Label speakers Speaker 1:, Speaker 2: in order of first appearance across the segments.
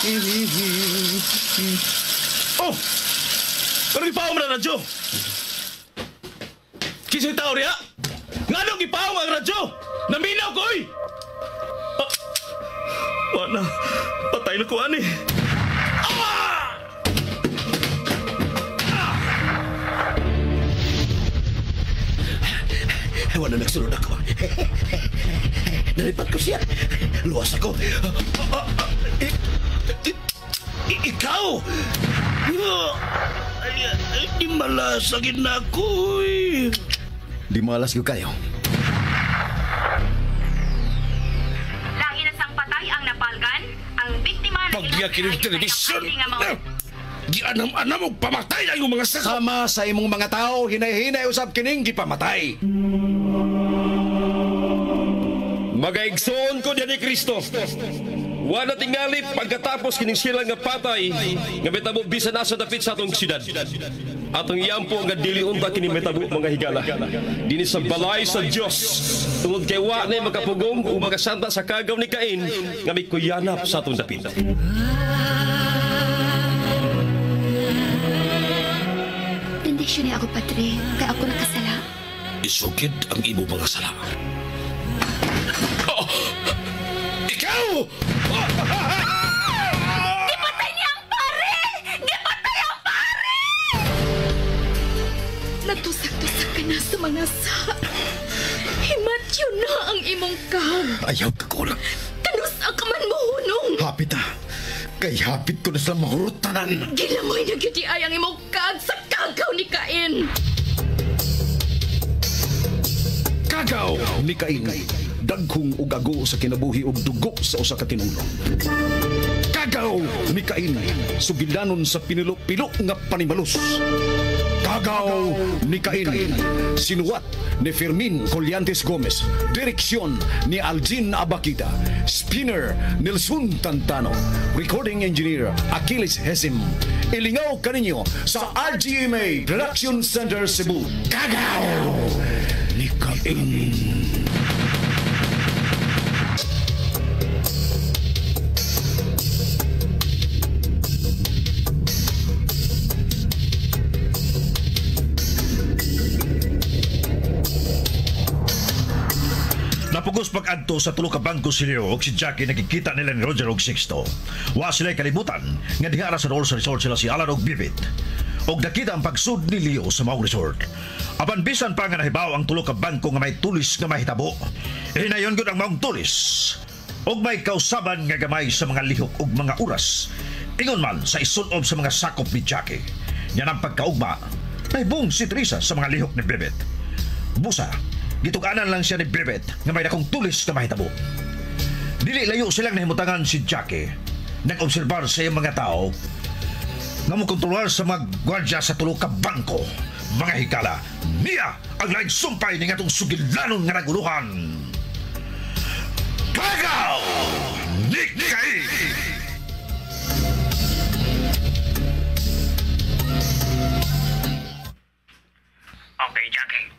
Speaker 1: Oh! Ano gipaong na radyo? Kisa'y tao riya? Nganong gipaong ang radyo? Naminaw ko, oy! Ah, wala. Patay na ko, ani. Ah! Ah!
Speaker 2: Wala nagsunod ako. Nalipat ko siya. Luwas ako. Ikaw! Di malas agin na ako.
Speaker 3: Di malas ko kayo.
Speaker 4: Lahi na sang patay ang napalgan, ang biktima na
Speaker 5: Pagbiyakin ng telebisyon! Gianam-anam og pamatay ang iyong mga sakop!
Speaker 3: Sama sa imong mga tao, hinay-hinay usab kining gipamatay.
Speaker 6: Magaigsoon ko diyan ni Kristo. Wala tingali pagkatapos kining sila nga patay nga mitabo bisan asa dapit sa atong siyudad. Atong iyampo nga dili unta kini mitabo mga higala. Dinhi sa balay sa Dios tungod kay wa nay makapugong ug makasanta sa kagaw ni Cain nga mikuyanap sa atong dapit.
Speaker 7: Bendisyon ni ako, Padre, kay ako nakasala.
Speaker 5: Isugid ang imo mga sala. Oh! Ikaw!
Speaker 4: Gipatay niya ang pare! Gipatay ang pare!
Speaker 7: Natusak-tusak ka na sa mga sa. Himatyo na ang imong kag.
Speaker 3: Ayaw ka kulang.
Speaker 7: Kanus ang kaman mo hunong.
Speaker 3: Hapit ah. Kay hapit ko na sila mahurot tanan.
Speaker 7: Gilamoy na gyud ay ang imong kag sa kagaw ni Cain.
Speaker 3: Kagaw ni Cain. Dagkong ug ago sa kinabuhi ug dugo sa usa ka tinulong. Kagaw ni Cain, sugilanon sa pinilo-pilo nga panimalus. Kagaw ni Cain, sinuwat ni Fermin Collantes Gomez, direksyon ni Aljin Abakita, spinner Nelson Tantano, recording engineer Achilles Hesim. Ilingaw kaninyo sa RGMA Production Center Cebu. Kagaw ni Cain.
Speaker 8: Napugos pag-adto sa tulo ka bangko si Leo ug si Jackie nakikita nila ni Roger og Sixto. Wa sila kalibutan nga diha ra sa Rolls Resort sila si Alan og Bibit. Og nakita ang pagsud ni Leo sa maong resort. Apan bisan pa nga nahibaw ang tulo ka bangko nga may tulis nga mahitabo. Hinayon gyud ang maong tulis. Og may kausaban nga gamay sa mga lihok ug mga oras. Ingon man sa isulob sa mga sakop ni Jackie. Yan ang pagkaugma. Nahibong si Teresa sa mga lihok ni Bibit. Busa, gituganan lang siya ni Bibit nga may dakong tulis na mahitabo. Dili layo silang nahimutangan si Jackie. Nag-obserbar sa iyang mga tao nga mokontrolar sa mga gwardya sa tulo ka bangko. Mga higala, niya ang laing sumpay ni ngatong sugilanon nga naguluhan. Kagaw ni Cain!
Speaker 9: Okay, Jackie.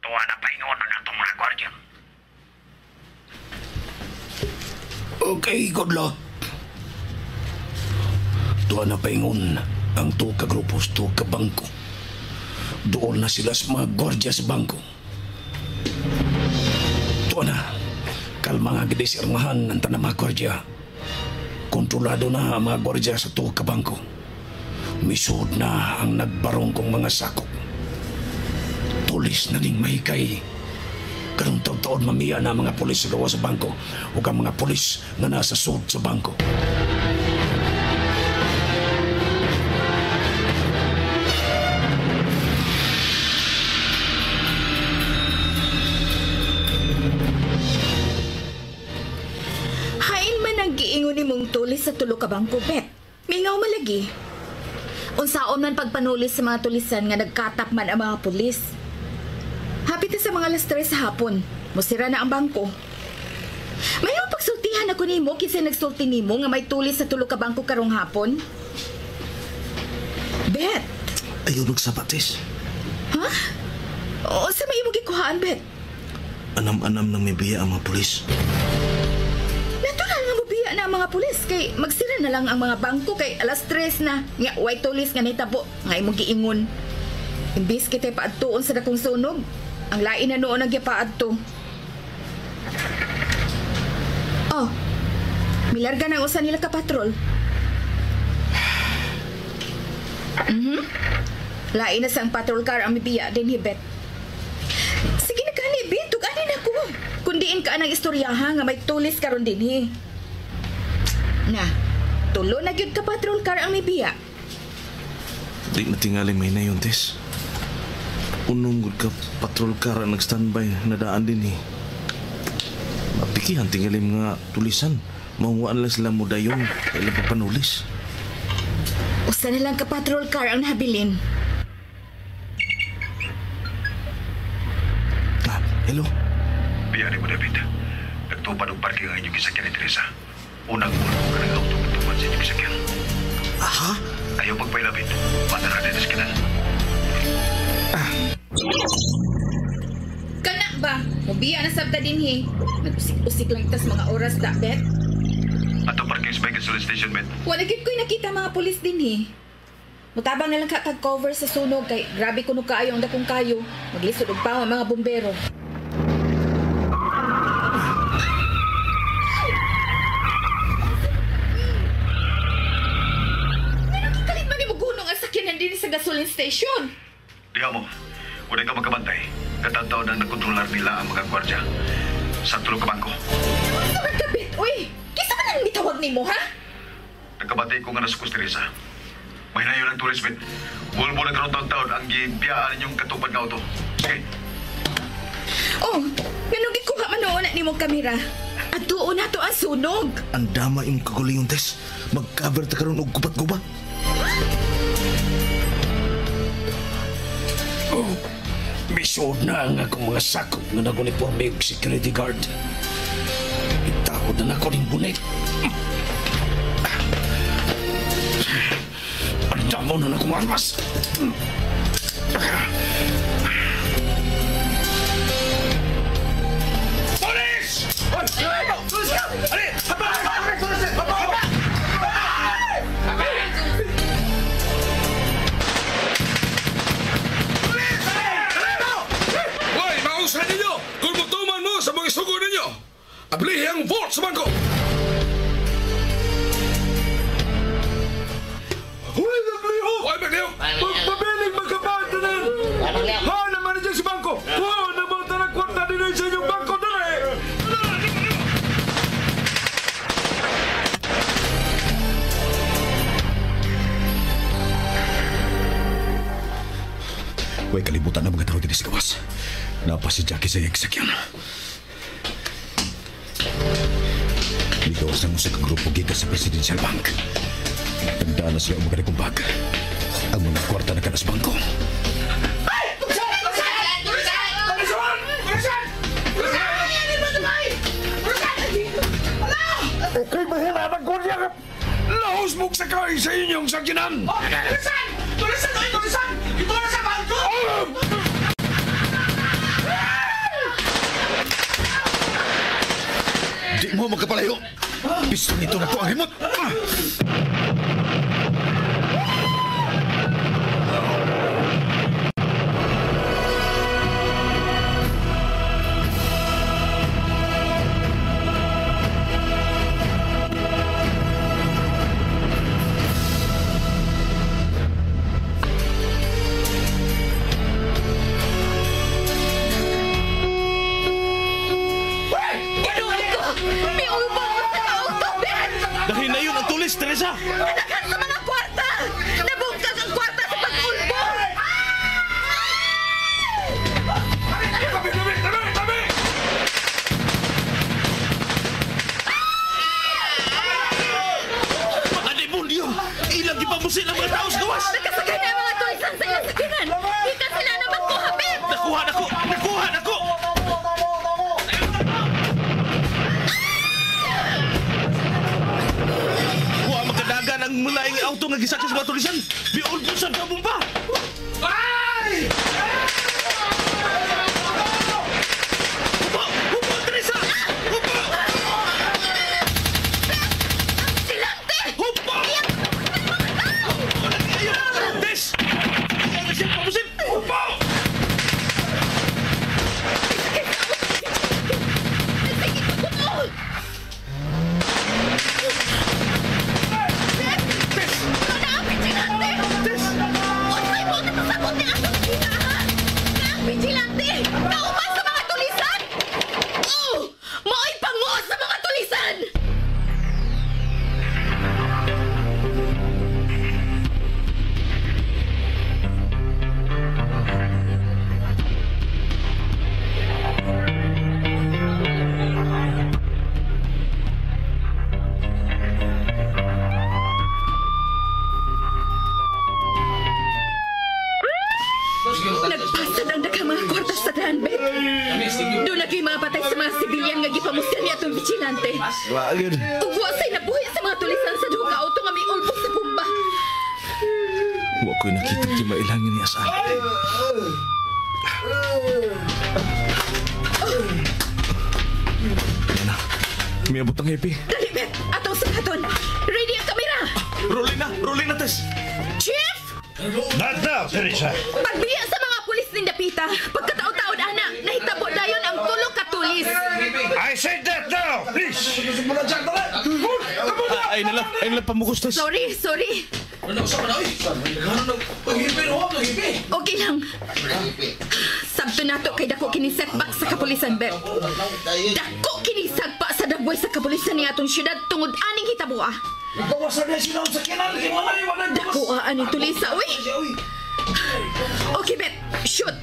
Speaker 9: Tuwa na paingon ang atong mga gwardiya.
Speaker 2: Okay, good luck. Tuwa na paingon ang tuwa ka grupos, tuwa ka bangko. Doon na sila sa mga gwardiya sa bangko. Tuwa na. Kalma nga gid si armahan ang tanang mga gwardiya. Kontrolado na ang mga gwardiya sa tuwa ka bangko. Misud na ang nagbarong kong mga sakop. Tulis na ning mahikay. Karong taon-taon mamiya na ang mga pulis sa gawa sa bangko o ang mga pulis na nasa sud sa bangko.
Speaker 7: Hain man ang giingon ni mong tulis sa tulo ka bangko, Bet. Mingaw malagi. Unsaon man pagpanulis sa mga tulisan nga nagkatap man ang mga pulis. Hapit na sa mga 3:00 sa hapon. Musira na ang bangko. May pagsultihan ako nimo kinsa nagsulti nimo nga may tulis sa tulo ka bangko karong hapon? Bet.
Speaker 2: Ayaw nagsapatis.
Speaker 7: Ha? O sa may imong gikuhaan, Bet?
Speaker 2: Anam-anam nang mibiya ang mga pulis.
Speaker 7: Natural nga mobiya na ang mga mga pulis kay magsira na lang ang mga bangko kay alas 3 na. Nga way tulis nga nitabo nga imong giingon. Imbis kita'y paadtuon sa dakong sunog, ang lain na noon ang gipaadto. Oh, milarga na ang usa nila ka patrol. Lain na sang patrol car ang mibiya din hibet. Sige na kani, Bet. Tug-ani na ko. Kundiin ka ang istoryaha nga may tulis karon dinhi. Na, tulo na gyud ka patrol car ang mibiya.
Speaker 1: Di na tingali may na yun, Tess. Unong gud ka patrol car ang nag-standby na daan din eh. Mapikihan tingali mga tulisan. Maunguan lang sila mo dayon kailan papanulis.
Speaker 7: Usa na lang ka patrol car ang nahabilin.
Speaker 1: Ah, hello?
Speaker 8: Biya ni mo, David. Nagtupad og parking ang inyong gisakyan ni Teresa. Unang ulo ka ng auto nagtupad sa inyong gisakyan.
Speaker 1: Aha?
Speaker 8: Ayaw pagpay, David. Bata na din sa kanal.
Speaker 7: Kana ba? Mubiya na sabta dinhi. Nag-usik-usik lang tas mga oras da, Bet.
Speaker 8: Ato parking sa gasoline station, Bet.
Speaker 7: Wala gid ko'y nakita mga pulis dinhi. Mutabang na lang ka kag-cover sa sunog kay grabe kuno kaayo ang dakong kayo. Maglisod og pa ang mga bumbero. Kalit man ni mo gunong ang sakyanan dinhi sa gasoline station.
Speaker 8: Diha mo. Wala ka magkabantay. Katataw na nagkontrolar nila ang mga gwardya. Sa tulo ka bangko.
Speaker 7: Sa man ka, Bet? Uy, kisa man ang mitawag nimo, ha?
Speaker 8: Nagkabatay ko nga nasukos, Teresa. May nayon ang tulis, Bet. Bulbo na karoon taon-taon ang gibiyaan ninyong katupad nga auto. Sige.
Speaker 7: Oh, nganong gikuha man noon na nimong kamera? At tuon na to ang sunog.
Speaker 1: Ang dama yung kagulingon, Tess. Mag-cover ta karon og gubat-gubat.
Speaker 2: Oh, misuod na ang akong mga sakop nga nag-uniforme og security guard. Itawod na nako ning bunit. Ang damo na akong armas. Police!
Speaker 5: Hoy, mausa ninyo! Kung mutuman mo sa mga sugo ninyo, ablihi ang vault sa bangko!
Speaker 10: Hoy, nagliho!
Speaker 5: Hoy, magliho!
Speaker 10: Magpabiling magkapatanan! Ha, naman dyan sa bangko! Ha, naman talang kwarta din sa inyong bangko dali!
Speaker 3: Huwag kalibutan ang mga tao din sa gawas. Napa si Jackie sa iyang sakyan. Ligawas ng usa ka grupo gikan sa Presidential Bank. Tagdaan na sila ang mga bag. Ang mga kwarta na kanas bangko.
Speaker 10: Okay, mahina ng kwarta!
Speaker 5: Lahos mong sakay sa inyong sakyanan!
Speaker 1: Tulisan! Tulisan! Oy, tulisan! Ito na sa bangko!
Speaker 3: Di mo magkapalayo! Pistol nito na ko ang remote!
Speaker 1: Teresa!
Speaker 7: Naghan sa mga kwarta! Nabungkag ang kwarta sa pag-ulbo!
Speaker 5: Tabi, tabi, tabi, tabi!
Speaker 1: Mga demonyo! Ilang gipamusin ang mga tao sa gawas!
Speaker 7: Nakasakay na ang mga tulisan sa ilang sakinan! Di ka sila na magkuha, Bet!
Speaker 1: Nakuha na ko! Nakuha na ko! Wa makadagan ang mulaing auto nga gisakyan sa mga tulisan! Biulbo sa kabumba!
Speaker 5: Ay!
Speaker 1: Hupo! Hupo, Teresa! Hupo!
Speaker 7: Comandante.
Speaker 2: Wa gyud.
Speaker 7: Ug wa say nabuhi sa mga tulisan sa duha ka auto nga miulbos sa bomba.
Speaker 1: Wa ko'y nakita kimailangan ni Asal. Yan na. Miabot ang happy.
Speaker 7: Dali, Bet! Atong sa katon. Ready ang kamera!
Speaker 1: Rolling na! Rolling na, Tess!
Speaker 7: Chief!
Speaker 8: Not now, Teresa.
Speaker 7: Pagbiya sa mga pulis ning dapita, pagkataon-taon ana, nahitabo dayon ang tulo ka tulis.
Speaker 8: I said that now, please.
Speaker 1: Ay nala, pamukos, Tess.
Speaker 7: Sorry, sorry. Okay lang. Sabto nato kay dako kini setback sa kapulisan, Bet. Dako kini sagpa sa dagway sa kapulisan ni atong syudad tungod aning hitaboa. Dako aning tulisa, uy. Okay, Bet. Shoot.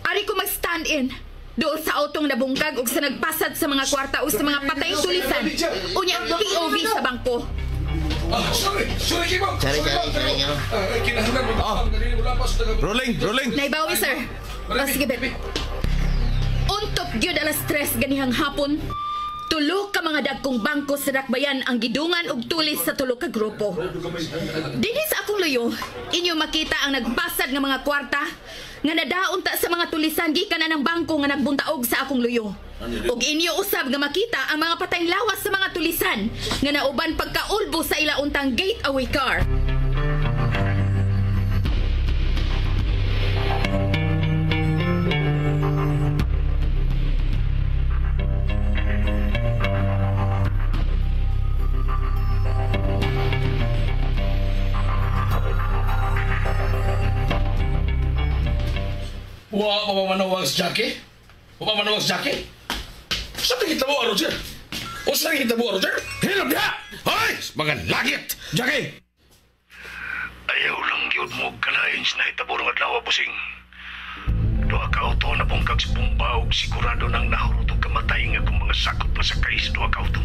Speaker 7: Ari ko mag-stand in. Doon sa autong nabungkag ug sa nagpasad sa mga kwarta o sa mga patayng tulisan. Unya POV sa bangko.
Speaker 5: Sorry, sorry, Kimong.
Speaker 11: Sorry, sorry, sorry.
Speaker 1: Rolling, rolling.
Speaker 7: Naibawi, sir. O, sige, Bet. Untop gyud alas 3 ganihang hapon. Tulo ka mga dagkong bangko sa Dakbayan ang gidungan og tulis sa tulo ka grupo. Dinhi sa akong luyo, inyo makita ang nagpasad nga mga kwarta nga nadaunta sa mga tulisan gikan na ng bangko nga nagbuntaog sa akong luyo. Ug inyo usab nga makita ang mga patayng lawas sa mga tulisan nga nauban pagkaulbo sa ila untang gate-away car.
Speaker 5: Wa pa manawag si Jackie? Wa pa manawag si Jackie? Sa tingin mo, Roger? O sa tingin mo, Roger? Hilom niya! Hoy! Mga langit!
Speaker 2: Jackie!
Speaker 9: Ayaw lang yun mo kalain sa nahitabor ng adlaw, busing. Duha ka auto na bungkag sa bomba og sigurado nang nahurot og kamatay nga kung mga sakop na sakay sa duha ka auto.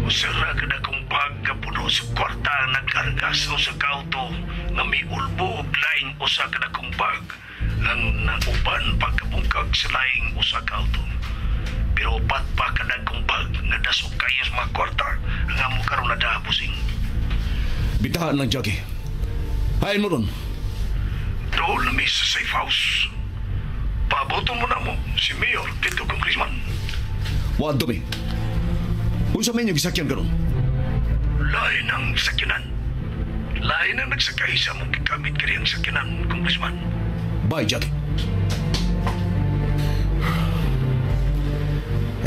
Speaker 9: Usara ka na kong bag nga puno sa kwarta ang nagkarga sa usa ka auto nga miulbo og laing usa ka na kong bag ang nauban pagkabungkag sa laing usa ka auto. Pero upat pa ka na kong bag nga dasok kayo sa mga kwarta ang amo karon na daha, busing.
Speaker 2: Bitahan lang, Jackie. Hain mo ron.
Speaker 9: Doon na mi sa safe house. Paaboton mo na mo si Mayor dito Congressman.
Speaker 3: Wa mi. Unsa man yung gisakyan karon?
Speaker 9: Lain ang sakyanan. Lain ang nagsakay sa mong gigamit kani ang sakyanan, Congressman.
Speaker 3: Bye, Jackie.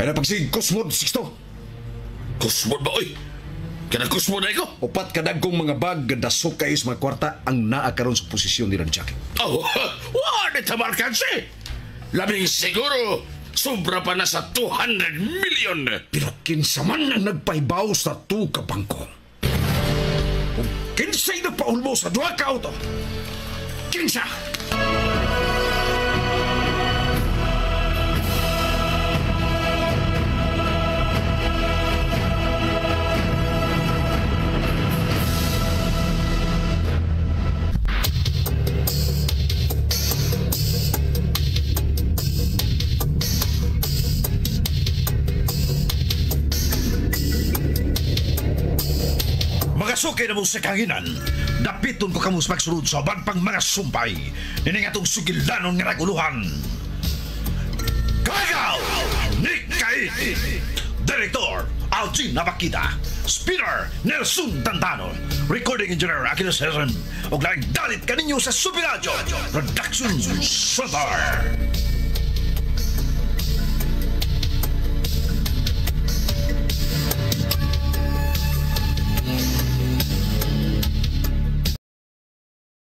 Speaker 3: Ay napagsig Cosmod, Sixto.
Speaker 5: Kusmod ba, oy? Kana kusmod na ikaw?
Speaker 3: Upat kadagkong mga bag dasok kayo sa mga kwarta ang naa karon sa posisyon nila ni Jackie.
Speaker 5: Oh, wa ni tamarkansi. Labing siguro, sobra pa na sa 200 million.
Speaker 2: Pero kinsa man ang nagpahibaw sa tulo ka bangko. Ug kinsay nagpaulbo sa duha ka auto? Kinsa?
Speaker 8: Mga sukay na mo sa kanginan, dapiton ko kamo sa pagsulod sa uban pang mga sumpay. Nining atong sugilanon nga naguluhan. Kagaw! Nick Kait! Director, Algin Nabakita. Spinner, Nelson Tantano. Recording Engineer, Achilles Hessen. Og laing dalit kaninyo sa Super Radio Production Center.